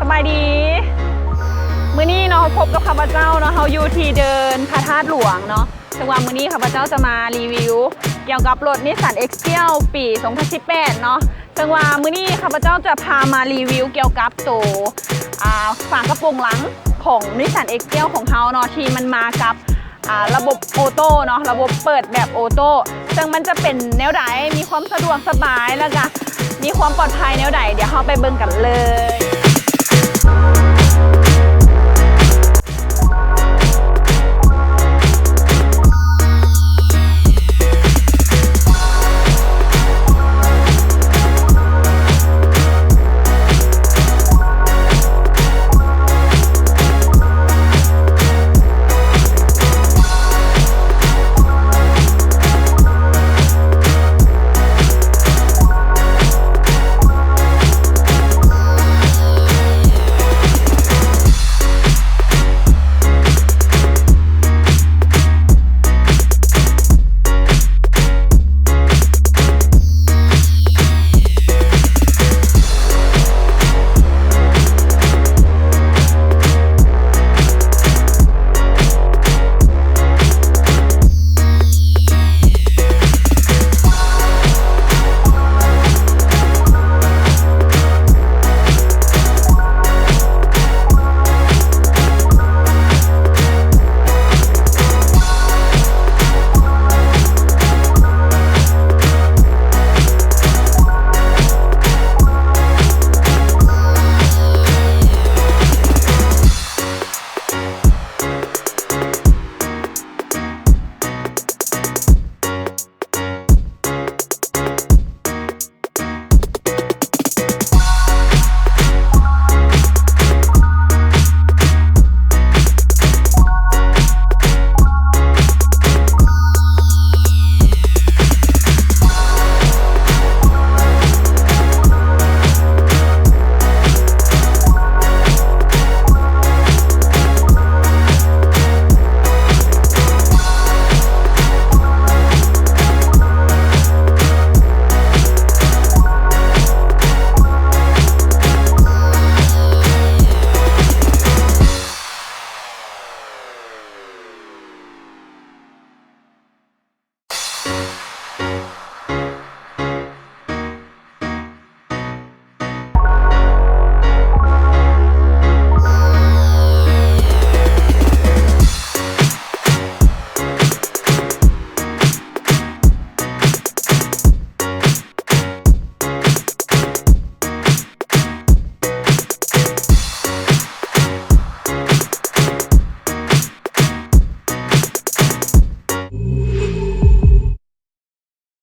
ສະບາຍດີ ມື້ນີ້ເນາະ ພົບກັບຂ້າພະເຈົ້າເນາະ ເຮົາຢູ່ທີ່ເດີ່ນພະທາດຫຼວງເນາະ ເຊິ່ງວ່າມື້ນີ້ຂ້າພະເຈົ້າຈະມາຣີວິວກ່ຽວກັບລົດນິສສັນເອັກຊຽວປີສອງພັນສິບແປດເນາະ ເຊິ່ງວ່າມື້ນີ້ຂ້າພະເຈົ້າຈະພາມາຣີວິວກ່ຽວກັບໂຕ ອ່າ ຝາກະໂປງຫຼັງຂອງນິສສັນເອັກຊຽວຂອງເຮົາເນາະ ທີ່ມັນມາກັບ ອ່າ ລະບົບໂອໂຕ້ເນາະ ລະບົບເປີດແບບໂອໂຕ້ ເຊິ່ງມັນຈະເປັນແນວໃດ ມີຄວາມສະດວກສະບາຍ ແລ້ວກະມີຄວາມປອດໄພແນວໃດ ດຽວເຮົາໄປເບິ່ງກັນເລີຍ.